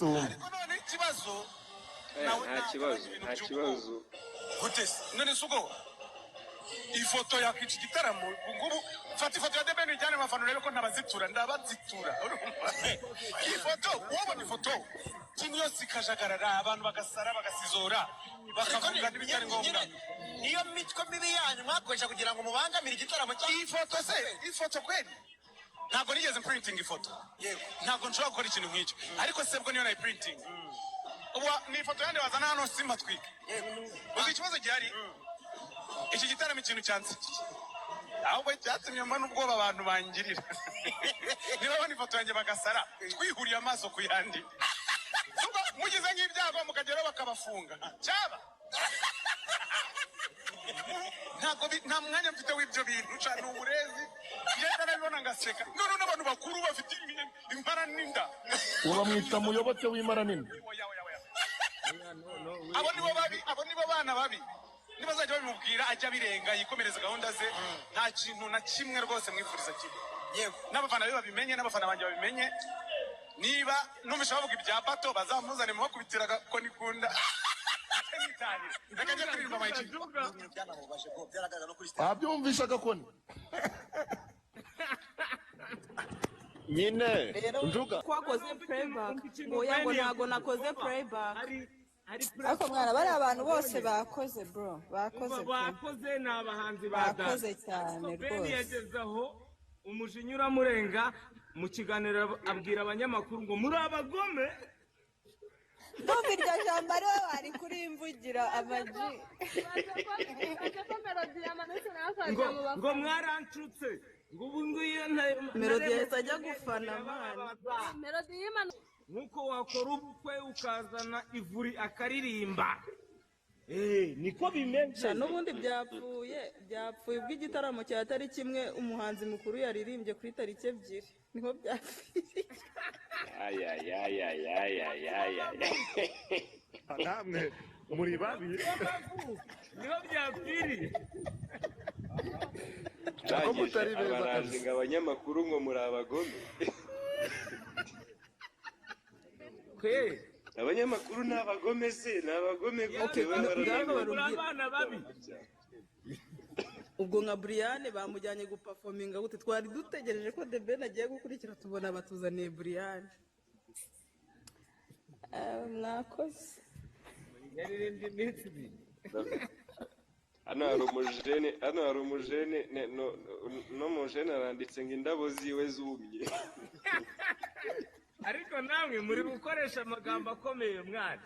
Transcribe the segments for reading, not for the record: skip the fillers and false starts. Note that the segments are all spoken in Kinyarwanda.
Wumve. Ariko none ikibazo Eh, nawe nta kibazo, nagabanya ibintu nta by'ubwoba. kibazo. Gute se? None se ubwo ifoto yakwica igitaramo? Ngubu fata ifoto ya The Ben ujyane mu bafana, urebe ko ntabazitura, ndabazitura. Urumva ifoto, wabona ifoto kimwe yose ikajagarara, abantu bagasara, bagasizora, bakavuga n'ibitari ngombwa. Niyo mitwe mibi yanyu mwakoresha kugira ngo mubangamire igitaramo cya Iyi foto se, ifoto kweli ntabwo nigeze printing ifoto. Ntabwo nshobora gukora ikintu nk'icyo. Ariko se bwo niyo nayi printing ubu ni ifoto yandi wazana hano simbatwike? Uzi ikibazo gihari? Iki gitaramo, ikintu cyansigiye ahubwo cyatumye mbona ubwoba abantu bangirira, niba babona ifoto yanjye bagasara twihuriye amaso ku yandi. Ubwo mugize nk'ibyago mukageraho bakabafunga, cyaba ntabwo nta mwanya mfite w'ibyo bintu. Cana uburezi, ngenda nabibona ngaseka. None n'abantu bakuru bafite impara n'inda. Uwo bamwita muyoboke w'imara nini. Oya, oya, oya. Abo nibo babi, abo nibo bana babi. Nibazajya babimubwira ajya abirenga, yikomereza gahunda ze. Nta kintu na kimwe rwose mwifuriza kibi. N'abafana be babimenye, n'abafana banjye babimenye. Niba numvise bavuga ibya bato, bazamuzane mubakubitira agakoni kunda nitahira. Reka njye kuririmba mayiki. Ibintu byanamubaje bwo byaragaragara no kuri stage. Wabyumvisha agakoni? Nyine Rero Njuga. Twakoze playback, ngo oya, ngo ntago nakoze playback. Hari Ariko mwana, bariya abantu bose bakoze, bro, bakoze pe. Bakoze, ni abahanzi ba Bakoze dance. cyane. Ariko Ben Rwose. yageze aho umujinya uramurenga, mu kiganiro abwira abanyamakuru ngo muri abagome. Ndumva iryo jambo ari wowe wari kurimvugira, amaji. Ibaze ko Melody yamanutse nawe Ngo akajya mu ngo bafana. Mwaranshutse, ngo ubu ngiyo Melody yahise ajya gufana, man. Melody yimanutse. Nk'uko wakora ubukwe ukazana ivuri akaririmba, niko bimeze. Sha, n'ubundi byapfuye, byapfuye ubwo igitaramo cya tariki imwe umuhanzi mukuru yaririmbye kuri tariki 2, niho byapfiriye. Ayayayayayaya. Namwe muri babi. Niho byapfiriye. Ko mutari Ndangije beza abaraje kabisa. ngo abanyamakuru ngo muri abagome. Kwe. Abanyamakuru ni abagome se? Ni abagome gute? Okay, Baba ngaho Muri barubwira. abana babi. Ubwo nka Brian bamujyanye guperforminga gute? Twari dutegereje ko The Ben agiye gukurikira, tubona batuzaniye Brian. Eh, mwakoze. Yaririmbye iminsi 2. Hano hari umujene, hano hari umujene, no mujene aranditse ngo indabo ziwe zumye. Ariko namwe muri gukoresha amagambo akomeye, mwana.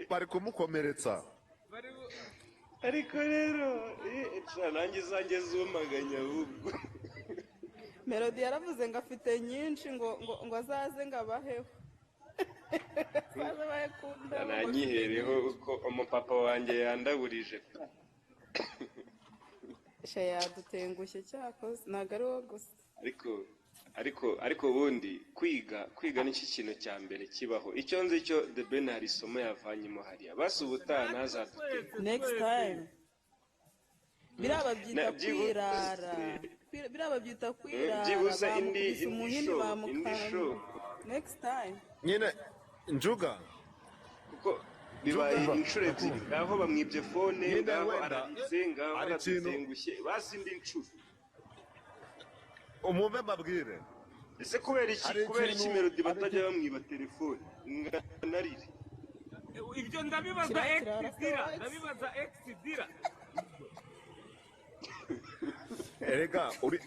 Bari kumukomeretsa. Bari Ariko rero sha, nanjye izanjye zumaganya ahubwo. Melody yaravuze ngo afite nyinshi, ngo azaze ngo abaheho, azaze abahe ku ndabo, ngo afite Nanyihereho nyinshi. uko umupapa wanjye yandaburije. Sha, yadutengushye cyakoze, ntabwo ari wowe gusa. Ariko ubundi kwiga nicyo kintu cya mbere kibaho. Icyo nzi cyo, The Ben hari isomo yavanyemo hariya. Basi ubutaha Natwe ntazadutenge. twese. Next Twese. time biriya babyita Byibuze kwirara. Biriya babyita kwirara. Byibuze indi Bamukubise indi umuhini. show, indi show. Bamukanga next time. Nyine Njuga. Kuko bibaye Njuga. Umva, inshuro 2, ndakumva. ngaho bamwibye phone, Nyine ngaho wenda araritse, ngaho hari ikintu aradutengushye, basi indi nshuro. Umumve mbabwire. Ese kubera iki, Hari kubera iki ikintu Melody hari batajya ikintu bamwiba telefone nganarire? Ibyo ndabibaza Kiriya ex kirara se dira. wa ex. Ndabibaza ex dira. Erega uri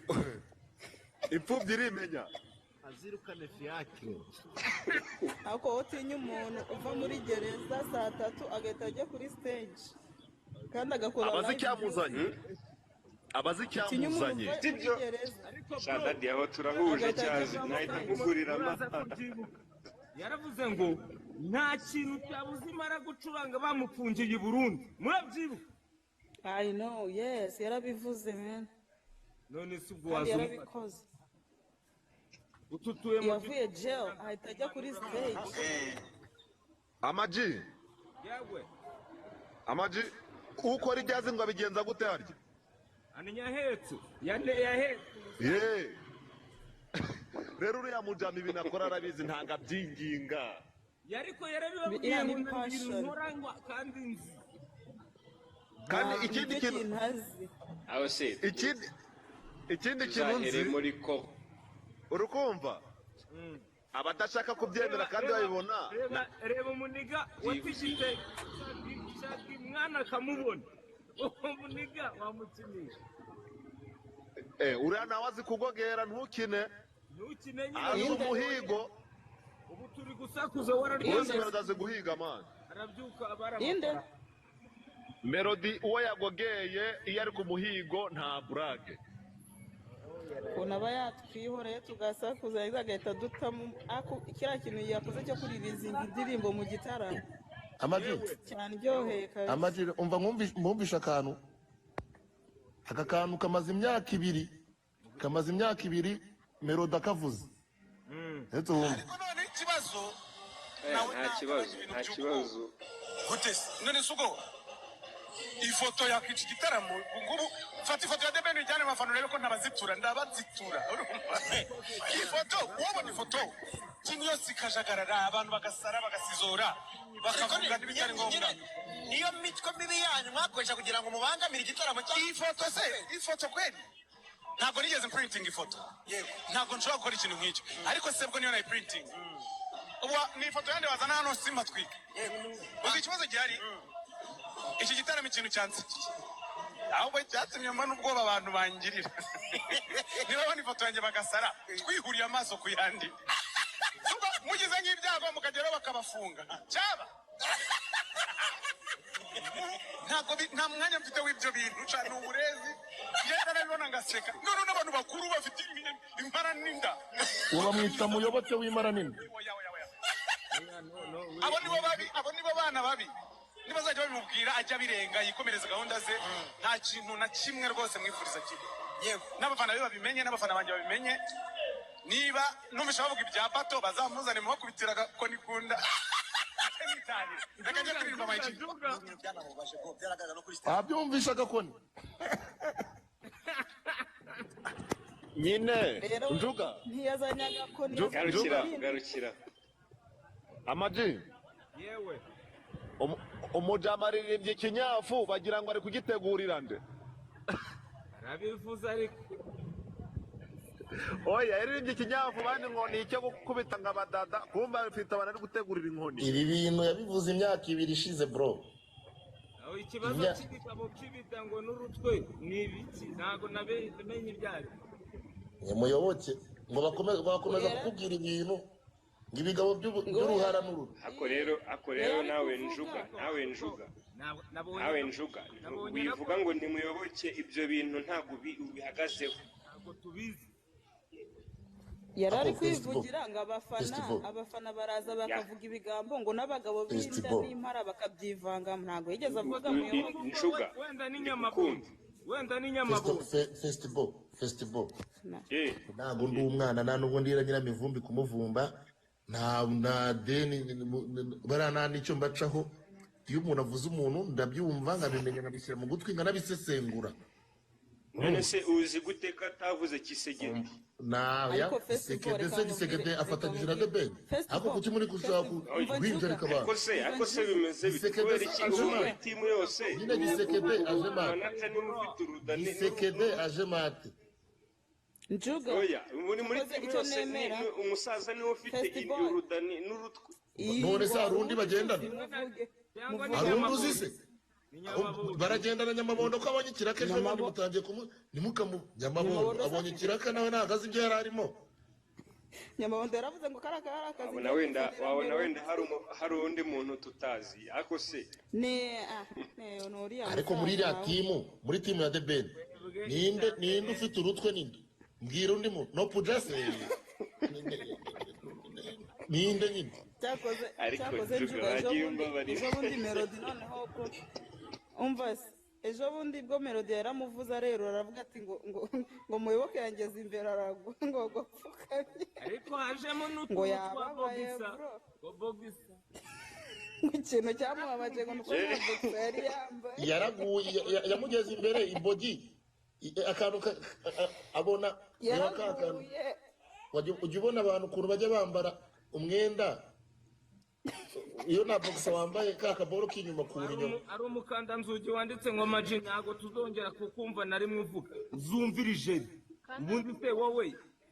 imfubyi irimenya. Azirukane fiacre. Ariko wowe utinya umuntu uva muri gereza saa 3 agahita ajya kuri stage kandi agakora Abazi live icyamuzanye. byose? Abazi Utinya umuntu icyamuzanye. uva muri Sibyo. gereza Ariko Sha, bro, daddy, aho turahuje. agahita ajya Cyazi kuri nahita stage? nkugurira uraza amazi. kubyibuka, yaravuze ngo nta kintu cyabuze imara gucuranga bamufungiye i Burundi, murabyibuka? I know, yes, yarabivuze, man. None se ubwo Kandi waza umufata yarabikoze. ututuye mu Yavuye jail ahita ajya kuri stage. Amaji. Yewe. Amaji, ukora ibyo azi ngo abigenza gute harya? Ani yahetse yahetse. Ye. Rero uriya mujama ibintu akora arabizi, ntabwo abyinginga. Yariko yarabibabwiye Iriya ngo ni nabwira passion. Nkora ngo kandi nzi. Kandi Ntabwo ikindi nicyo kintu kintu azi. Aho se ikindi kintu tuzahere nzi, muri ko urukumva abadashaka kubyemera kandi babibona. Reba, reba umuniga watigite shaka umwana akamubona, uwo muniga wamukinisha. Uriya nawe azi kugogera, ntukine. Ntukine nyine. Azi Inde. umuhigo. Ubu turi gusakuza, Wese wararyamye. Melody azi guhiga, man. Arabyuka abara Inde. amafaranga. Melody uwo yagogeye iyo ari ku muhigo nta burage. Ukuntu aba yatwihoreye tugasakuza, yarangiza agahita dutamo ako kiriya kintu yakoze cyo kuririzinga indirimbo mu gitaramo. Amaji. Cyaryoheye kabisa. Amaji, umva mwumvishe akantu. Aka kantu kamaze imyaka 2, kamaze imyaka 2 Melody akavuze. Ndetse wumve. Ariko none ikibazo Nta kibazo, nta kibazo. Gute se? None se ubwo ifoto yakwica igitaramo? Ngubu fata ifoto ya The Ben ujyane mu bafana urebe ko ntabazitura, ndabazitura. Urumva ifoto, wabona ifoto timu yose ikajagarara, abantu bagasara, bagasizora, bakavuga n'ibitari ngombwa. Niyo mitwe mibi yanyu mwakoresha kugira ngo mubangamire igitaramo cya Ifoto se, ifoto kweli ntabwo nigeze printing ifoto. Ntabwo nshobora gukora ikintu nk'icyo, ariko se bwo niyo nayiprinting ubu ni ifoto yandi wazana hano simatwike? Uzi ikibazo gihari? Iki gitaramo, ikintu cyansikiye ahubwo cyatumye mbona ubwoba abantu bangirira, niba babona ifoto yanjye bagasara twihuriye amaso ku yandi. Ubwo mugize nk'ibyago mukageraho bakabafunga cyaba ntabwo nta mwanya mfite w'ibyo bintu. Ca ni uburezi, ngenda nabibona ngaseka. None n'abantu bakuru bafite impara n'inda. Uwo bamwita Muyoboke w'imara nini. Oya, oya, oya. Abo nibo babi, abo nibo bana babi. Nibazajya babimubwira ajya abirenga, yikomereza gahunda ze. Nta kintu na kimwe rwose mwifuriza kibi. N'abafana be babimenye, n'abafana banjye babimenye. Niba numvise bavuga ibya bato, bazamuzane mubakubitira agakoni kunda. Reka njye kuririmba mayiki. Byanamubaje ko byaragaragara no kuri stage. Wabyumvishe agakoni. Nyine Rero njuga ntiyazanye agakoni. Garukira, garukira. Amaji. Yewe. Umujama aririmbye ikinyafu bagira ngo ari kugitegurira nde? Arabivuze ariko. Oya, yaririmbye ikinyafu bandi ngo ni icyo gukubita nka badada, kumva bafite abantu ari gutegurira inkoni. Ibi bintu yabivuze imyaka 2 ishize, bro. Aho ikibazo cy'igitabo cy'ibita ngo n'urutwe ni ibiki, ntabwo namenye ibyo. Ni Muyoboke ngo bakomeza kukubwira ibintu ngo ibigabo by'uruhara n'uru. Ako rero nawe njuga, nawe njuga, nawe njuga, wivuga ngo ni Muyoboke, ibyo bintu ntabwo ubihagazeho. Ntabwo tubizi. Yari ari Ako festival. kwivugira ngo abafana Festival. abafana baraza bakavuga ibigambo ngo n'abagabo b'inda Festival. n'impara bakabyivanga, ntabwo yigeze avuga Muyoboke. Njuga. Wenda ni nyamabundi, wenda ni nyamabundi. Festival, festival. Ntabwo ndi umwana, nta nubwo ndira nyiramivumbi kumuvumba, nta deni bariya, nta n'icyo mbacaho. Iyo umuntu avuze umuntu ndabyumva, nkabimenya, nkabishyira mu gutwi, nkanabisesengura. None se uzi gute ko atavuze Kisegeti? Nawe Ariko festival, Gisekede reka se, Gisekede afatanyije na The Ben. Festival, Ariko kuki muri gushaka Umva guhinjarika Njuga. abantu? Ariko se bimeze bite? Gisekede Kubera se iki aje ubu muri mate. timu yose Nyine Gisekede aje mate. manager niwe ufite uruda Gisekede aje mate. Njuga. Oya, muri Ukoze timu icyo yose nemera. umusaza niwe ufite Festival. uruda n'urutwe. None se hari undi bagendana? Muvuge. Cyangwa ni Hari undi uzi nyamabundi. se? Ni nyamabundi. Baragendana. Nyamabondo ko abonye ikiraka ejo bundi, mutangiye kumu ntimukamu Nyamabondo Nyamabondo se abonye ikiraka nawe ntabwo azi ibyo yari arimo. Nyamabondo yaravuze ngo kariya kari akazi. Wabona wenda hari undi muntu tutazi, ariko se ni ah ne ni uriya Ariko muri iriya musaza. timu, muri timu ya The Ben, ninde ufite urutwe? Ninde? Mbwira undi muntu. No pujase, ninde nyine? Cyakoze Ariko cyakoze Njuga, Njuga, ejo wagiye bundi umbabarira. ejo bundi Melody noneho ko umva se, ejo bundi bwo Melody yaramuvuze arero, aravuga ati ngo Muyoboke yangeze imbere aragwa ngo apfukamye. Ariko hajemo Ngo n'utuntu twa yababaye, bogisa bro. ngo bogisa. Ngo ikintu cyamubabaje ngo nuko nta boxer yari yambaye. Yaraguye, yamugeze imbere ibogi akantu abona reba ka kantu. Yaraguye. Ujya ubona abantu ukuntu bajya bambara umwenda, iyo nta boxer wambaye, ka kaboro k'inyuma kura inyuma. Ari umukandanzugi wanditse ngo amaji, ntabwo tuzongera kukumva na rimwe uvuga, uzumvira ijeri ubundi se wowe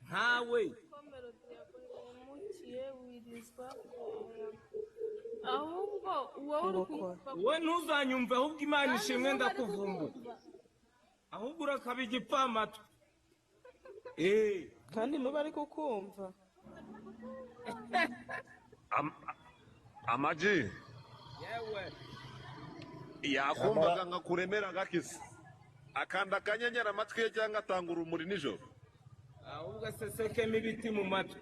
nkawe. Ko Melody yaguhemukiye wirizwa ahubwo wowe uri kumva. Wowe ntuzanyumve ahubwo, Imana Kandi ishimwe. niba ari Ndakuvumbura. kukumva. Ahubwo urakaba igipfamatwi. Kandi nuba ari kukumva. Amaji Yewe. yakumvaga nka kuremera agakisi, akanda akanyenyeri amatwi ye cyangwa atanga urumuri nijoro. Ahubwo asesekemo ibiti mu matwi.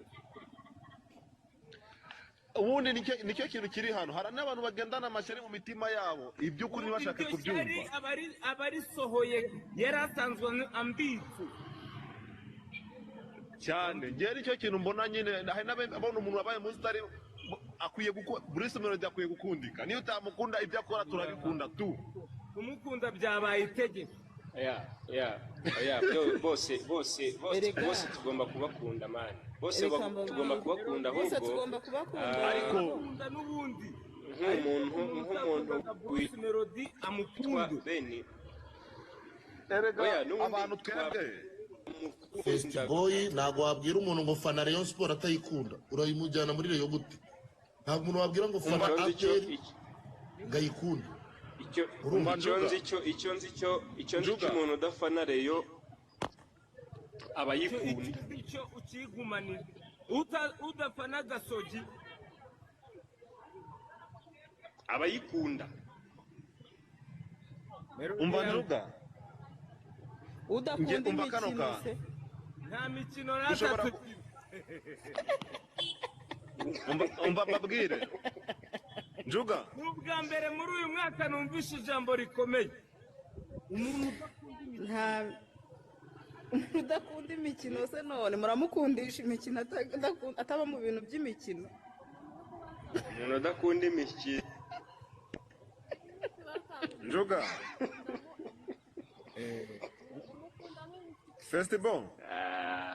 Ubundi nicyo kintu kiri hano, hari n'abantu bagendana amashyari mu mitima yabo, iby'ukuri ntibashake Iryo shyari kubyumva. Abarisohoye yari asanzwe ambitse. Cyane, njyewe nicyo kintu mbona nyine, hari n'ababona umuntu wabaye umusitari akwiye Bruce Melody akwiye gukundika, niyo utamukunda ibyo akora turabikunda tu. Kumukunda byabaye itegeko. Oya, bose bose bose. Erega. Bose tugomba kubakunda, man, bose. Erega Tugomba kubakunda Bose ahubwo. tugomba kubakunda. Ariko Akunda n'ubundi. Nk'umuntu Umuntu Bruce Melody witwa amukunde. Beni. Erega Oya, n'ubundi abantu twebwe First boy, ntabwo wabwira umuntu ngo fana Rayon Sport atayikunda, urayimujyana muri Rayon gute? Ntabwo umuntu wabwira ngo fana Icyo nzi cyo APR ngo ayikunde. Icyo Urumva? icyo nzi cyo icyo nzi cyo icyo nzi cyo Njuga. umuntu udafana Rayon aba ayikunda. Icyo ukigumanira, udafana Gasogi Aba ayikunda. Umva Njuga. Udakunda Nge- umva kano imikino kantu. se? Nta mikino Dushobora ratatu. Umva mbabwire, Njuga. Ni ubwa mbere muri uyu mwaka numvishe ijambo rikomeye, umuntu udakunda imikino. Nta umuntu udakunda imikino se none muramukundisha imikino ataba mu bintu by'imikino? Umuntu udakunda imikino. Njuga, festival.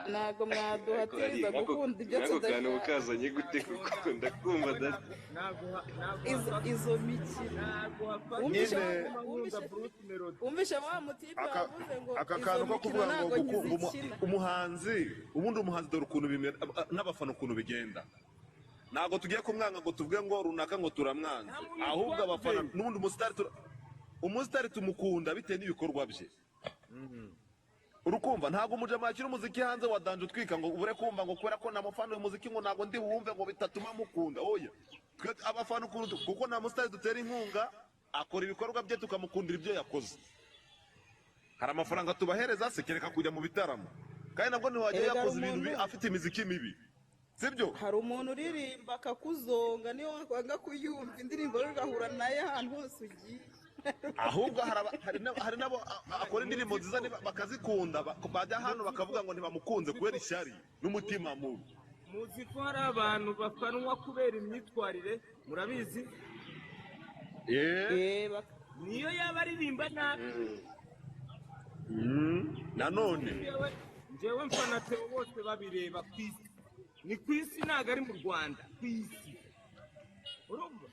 Ntabwo mwaduhatiriza gukunda ibyo Nako kantu tudashaka. ukazanye gute? Kuko ndakumva da. Izo mikino Ntabwo Wumvishe Nyine- Bruce Melody. Wumvishe wa mutipe wavuze ngo Aka izo kantu ko mikino kuvuga ngo ntabwo nkizikina. umuhanzi, ubundi umuhanzi dore ukuntu bimera n'abafana ukuntu bigenda, ntabwo tugiye kumwanga ngo tuvuge ngo runaka ngo turamwanze, Nta muntu ahubwo twanze. abafana n'ubundi umusitari tumukunda bitewe n'ibikorwa bye. Urukumva, ntabwo umujama yakira umuziki hanze wa danger utwika ngo ubure kumva ngo kubera ko namufana uyu muziki ngo ntabwo ndi buwumve ngo bitatuma mukunda. Oya, twe abafana ukuntu kuko nta musitari dutera inkunga, akora ibikorwa bye tukamukundira ibyo yakoze. Hari amafaranga tubahereza se? Kereka kujya mu bitaramo, kandi nabwo ntiwajya Erega yakoze hari ibintu afite imiziki mibi, sibyo? Hari umuntu uririmba akakuzonga, niyo wakwanga kuyumva indirimbo ye ugahura nayo ahantu hose ugiye. Ahubwo hari n'abo akora indirimbo nziza bakazikunda, bajya hano bakavuga ngo ntibamukunze kubera ishyari n'umutima mubi. Muzi ko hari abantu bafanwa kubera imyitwarire, murabizi? Eh, Niyo yaba aririmba nabi. Nanone Njyewe mfana Theo bose babireba ku isi, ni ku isi, ntabwo ari mu Rwanda, ku isi. Urumva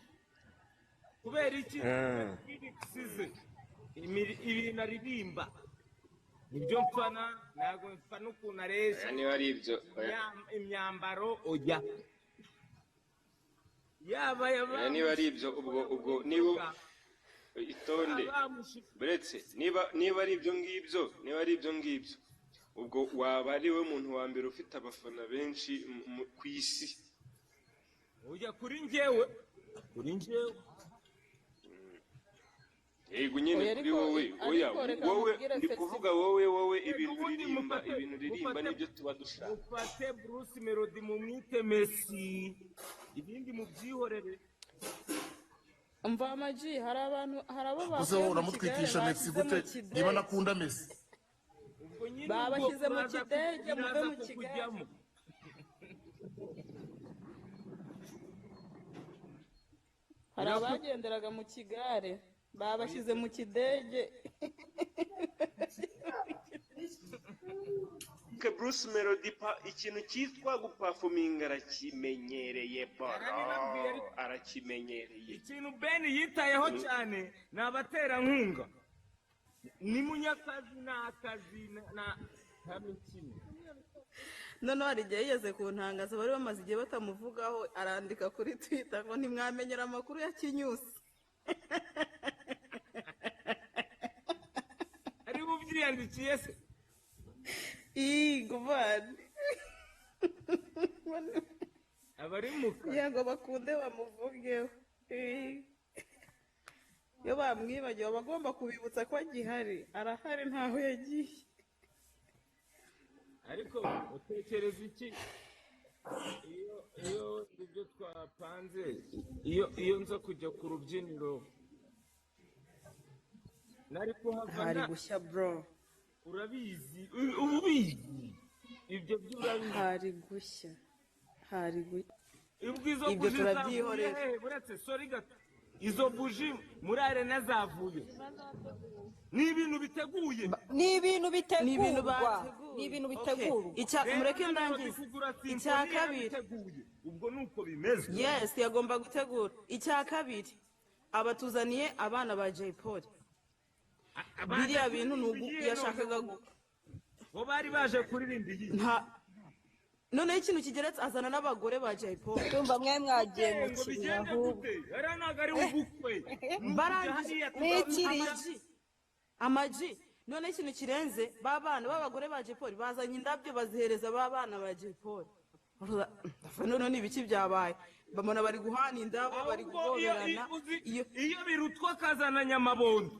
kubera iki? Lyrics ze, ibintu aririmba nibyo mfana, ntabwo mfana ukuntu areshya. Oya, niba ari ibyo, oya. Imyambaro oya, yaba Oya, niba ari ibyo, ubwo niba itonde buretse, niba ari ibyo ngibyo, niba ari ibyo ngibyo, ubwo waba ari we muntu wa mbere ufite abafana benshi ku isi. Ujya kuri njyewe. Yego nyine. Oya, Kuri ariko wowe, oya. ariko reka Wowe nkubwire ndi Felix. kuvuga wowe ibintu Ubundi uririmba, ibintu uririmba nibyo tuba dushaka. Mufate Bruce Melody mumwite Messi, ibindi mubyihorere. Umva amaji, hari abantu, hari abo Gusa bakuye wowe mu kigare uramutwitisha Messi bashyize mu gute niba kidege? nakunda Messi. Ubwo nyine Babashyize ubwo mu kidege, muve biraza mu kigare. kukujyamo. Hari abagenderaga mu kigare babashyize mu kidege. Wibuke Bruce Melody ikintu cyitwa gupafuminga arakimenyereye bro, Narabibabwiye ariko. arakimenyereye. Ikintu Ben yitayeho cyane ni abaterankunga, ni munyakazi, ni akazi nta mikino. Noneho hari igihe yigeze kuntangaza, bari bamaze igihe batamuvugaho, arandika kuri Twitter ngo ntimwamenyera amakuru ya Kinyusi. Ari we ubyiyandikiye se? Igo bane. Abari mu kazi. Kugira ngo bakunde bamuvugeho. Iyo bamwibagiwe baba bagomba kubibutsa ko agihari, arahari ntaho yagiye. Ariko utekereza iki iyo ibyo twapanze, iyo nza kujya ku rubyiniro nari kuhava? Hari gushya bro. Urabizi, uba ubizi ibyo byo, urabizi. Hari gushya, hari gushya. Ubwo izo Ibyo buji zavuye turabyihorera. hehe? Uretse, sorry gato, izo buji muri arena zavuye, ni ibintu biteguye. Ni ibintu Ni ibintu bitegurwa. Bateguye. Ni ibintu Okay. bitegurwa. Rero Mureke na Melody ndangize. kugura Icya symphony kabiri. yarabiteguye, ubwo ni uko bimeze. Yes, yagomba gutegura. Icya kabiri, abatuzaniye abana ba Jay Polly. Biriya bintu ni ugu yashakaga Bo bari baje kuririmba iyi nta noneho ikintu kigeretse, azana n'abagore ba Jay Polly. Ndumva mwe mwagiye mu Ngo kiriyo bigende ahubwo. gute? Hariya ntabwo ari ubukwe. Barangije. Ni ikiriyo. Amaji, noneho ikintu kirenze, ba bana b'abagore ba Jay Polly bazanye indabyo, bazihereza ba bana ba Jay Polly. Noneho ni ibiki byabaye? Bamona bari guhana indabo, bari Ahubwo iyo guhoberana. uzi, iyo birutwa akazana nyamabondo.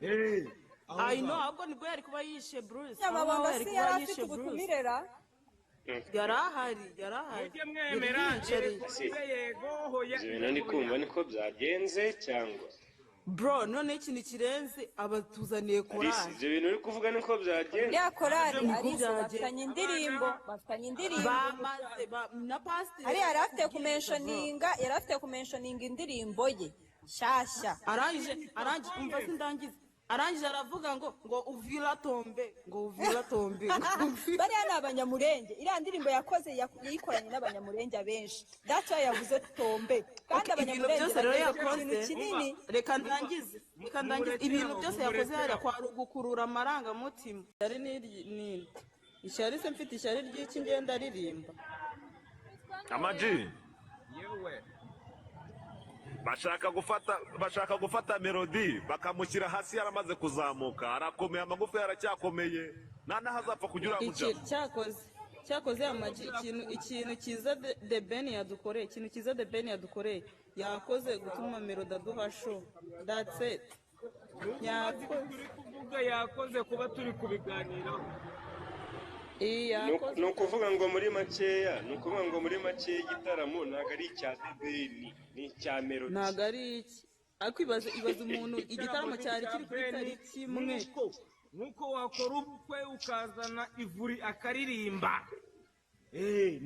I know, ahubwo nibwo yari kuba yishe Bruce. Aho Nyamabondo yari si kuba yari yishe afite Bruce. ubutumire ra? Yari ahari, yari ahari. Mujye mwemera. Yari yiyicariye. Yego, yego, hoya. Ibyo bintu ndi kumva niko byagenze cyangwa? Bro, noneho ikintu kirenze, abatuzaniye Alice, korali. ibyo bintu uri kuvuga niko byagenze? Ya korali. Niko Alice, byagenze. bafitanye indirimbo. Bamaze na pasiteri. Ari yari afite kumenshoninga, yari afite kumenshoninga indirimbo ye nshyashya. Arangije, umva, sindangiza, arangije aravuga ngo uvira tombe, ngo uvira tombe. Bariya ni Abanyamurenge. Iriya ndirimbo yakoze yayikoranye n'Abanyamurenge abenshi, that's why yavuze tombe kandi Okay, ibintu Abanyamurenge byose rero bageze ku yakoze, kintu kinini. Reka ndangize. Ibintu byose yakoze hariya kwari ugukurura amarangamutima. Ishyari ni ishyari se? Mfite ishyari ry'iki ngenda aririmba? Amaji. Yewe. Bashaka gufata Melody bakamushyira hasi, yaramaze kuzamuka, arakomeye, amagufa ye aracyakomeye, nta n'aho azapfa kujya uriya Iki mujama. cyakoze Amaji, ikintu cyiza The Ben yadukoreye, ikintu cyiza The Ben yadukoreye, yakoze gutuma Melody aduha show, that's it, yakoze. Turi kuvuga yakoze kuba turi kubiganiraho. Iyi yakoze. Ni ukuvuga ngo muri makeya igitaramo ntabwo ari icya The Ben, ni icya Melody. Ntabwo ari iki, ariko ibaze umuntu, igitaramo cyari kiri kuri tariki imwe. Nk'uko wakora ubukwe ukazana ivuri akaririmba.